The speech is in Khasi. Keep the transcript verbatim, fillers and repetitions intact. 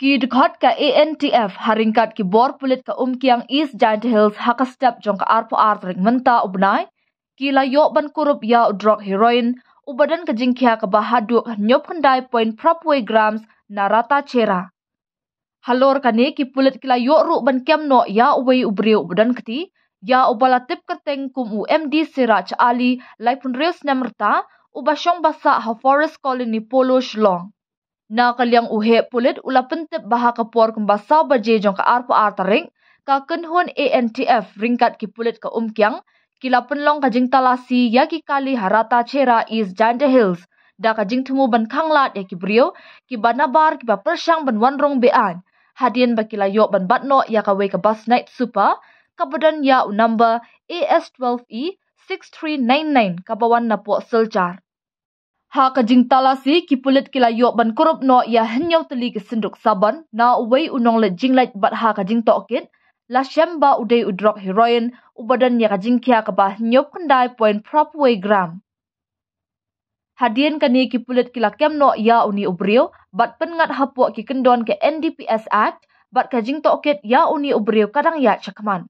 Ki dkhot ka A N T F ha ryngkat ki bor pulit ka Umkiang East Jaintia Hills ha ka step jong ka arphew ar tarik mynta u bnai, ki la ïoh ban kurup ïa u drok heroin uba don ka jingkhia kaba haduh hynñiewphew khyndai point phra phew grams na rata chera. Halor kane ki pulit ki la ïoh ruh ban kem noh ïa uwei u briew uba don kti, ïa uba la tip kyrteng kum u M D Siraj Ali, laiphew hynriew snem rta, uba shong basah ha Forest Colony Polo Shillong. Na ka liang u heh pulit u la pyntip ba ha ka por kumba saw baje jong ka arphew ar tarik, ka kynhun A N T F ryngkat ki pulit ka Umkiang ki la pynlong ka jingtalasi ïa ki kali ha rata chera East Jaintia Hills da ka jingthmu ban khanglad ïa ki briew kiba nabar kiba pyrshang ban wan rung beaiñ, hadien ba ki la ïoh ban bat noh ïa kawei ka bus night super kaba don ïa u number A S twelve E six three nine nine kaba wan napoh Silchar. Ha ka jingtalasi ki pulit ki la ïoh ban kurup noh ïa hynñiew tylli ki synduk sabon na uwei u nongleit jingleit bad ha ka jingtohkit la shem ba u dei u drok heroin uba don ïa ka jingkhia kaba hynñiewphew khyndai point phra phew gram. Hadien kane ki pulit ki la kem noh ïa une u briew bad pynngat hapoh ki kyndon ka N D P S Act bad ka jingtohkit ïa une u briew ka dang ïaid shakhmat.